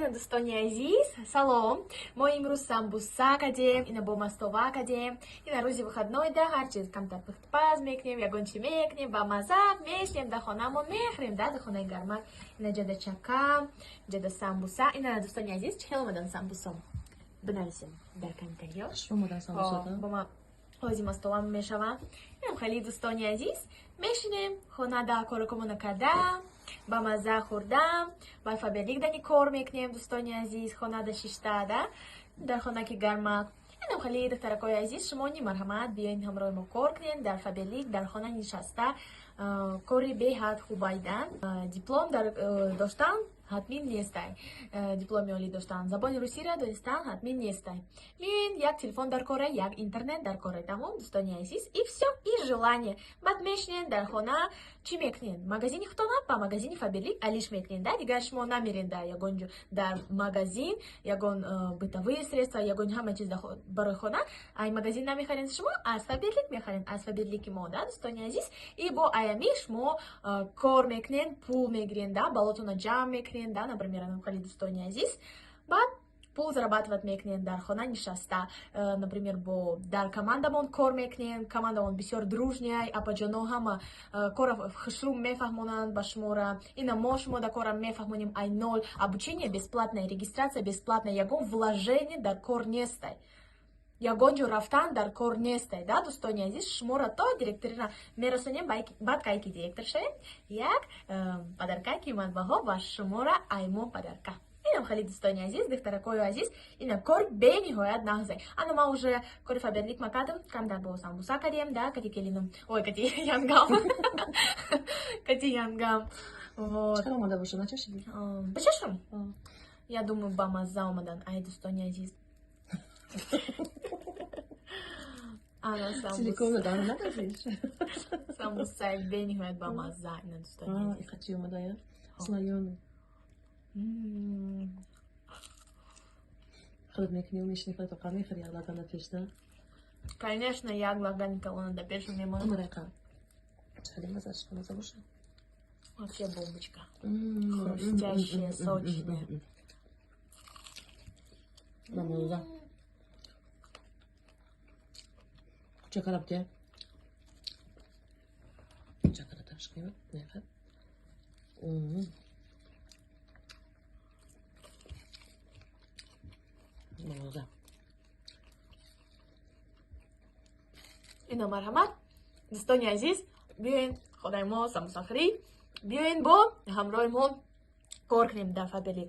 Ина, дӯстони азиз, салом. Мо имрӯз самбуса кардем, ина бо мастова кардем. Ина рӯзи выходной да ҳар чиз камтар пухтпаз мекунем, ягон чи мекунем, ба маза мешинем дар хонамон, мехӯрем да дар хонаи гармак. Ина ҷада чака, ҷада самбуса. Ина, дӯстони азиз, чӣ хел омадан самбусом? Бинависем дар комментариё. Омадан самбусода. Бо ма ҳози мастова мешавам. Инам хеле, дӯстони азиз, мешинем хонада, коракомона карда, ба мазза хӯрдам, ба Фаберлик дани кор мекунем, дӯстони азиз, хонада шишта да дар хона ки гармак. Инам хеле, духтаракои азиз, шумо ни марҳамат, биёин ҳамроҳи мо кор кунем дар Фаберлик, дар хона нишаста. Кори беҳад хубайдан. Диплом дар доштан ҳатмин нестай, дипломи олӣ доштан, забони русиро донистан ҳатмин нестай. Мин як телефон дар кора, як интернет дар кора, тамом, дӯстони азиз, и всё, и желание. Баъд мешинен дар хона, чӣ мекунен? Магазини худтона ба магазини Фаберлик алиш мекунен да, дигар шумо намерен дар ягон ҷо, дар магазин ягон бытовые средства, ягон ҳама чиз барои хона ай магазин намехарен, шумо аз Фаберлик мехарен, аз Фаберлики мо да, дӯстони азиз. И бо аями шумо кор мекунен, пул мегирен да, балотона ҷамъ мекунен да, например, хеле, дӯстони азиз, баъд пул зарабатывать мекунем дар хона нишаста. Например, бо дар командамон кор мекунем, командамон бисёр дружный, апаҷоно ҳама кора хушрӯ мефаҳмонанд ба шумора. Ина мо шумо да кора мефаҳмонем ай ноль. Обучение бесплатное, регистрация бесплатная, ягон вложение дар кор нестай, ягон ҷо рафтан дар кор нестай да, дӯстони азиз. Шуморо то директорира мерасонем, баъд кай ки директор шавем, як подарка қиматбаҳо ба шуморо аймо подарка. Инам хеле, дӯстони азиз, духтаракои азиз, ина кор бениҳоят нағзай. Ана ма уже кори Фаберлик ма кардам, камтар бо самбуса кардем да, кати келинам, ой, кати янгам, кати янгам, вот. Чаро омада боша, начашидӣ? Ба чашм, я думаю, ба мазза омадан, ай, дӯстони азиз. Ана Силикон дар надазиш. Самбусаи бениҳоят ба мазза, ина, дӯстони азиз. Ихачи омада я? Слоёный. Худат мекунӣ, мешини, худат тоқа мехӯри, як лаган дар пешда. Конечно, як лагани калона дар пешам мемонам. Амарақа. Чали мазаш маза боша. Вообще бомбочка. Хрустящая, сочная. Мамуза. Чакараб те. Чакара ташқима. Нехат. Мамуза. Ина марҳамат, дӯстони азиз, биёен хонаи мо самбусахӯрӣ, биёен бо ҳамроҳи мо кор кунем дар Фаберлик.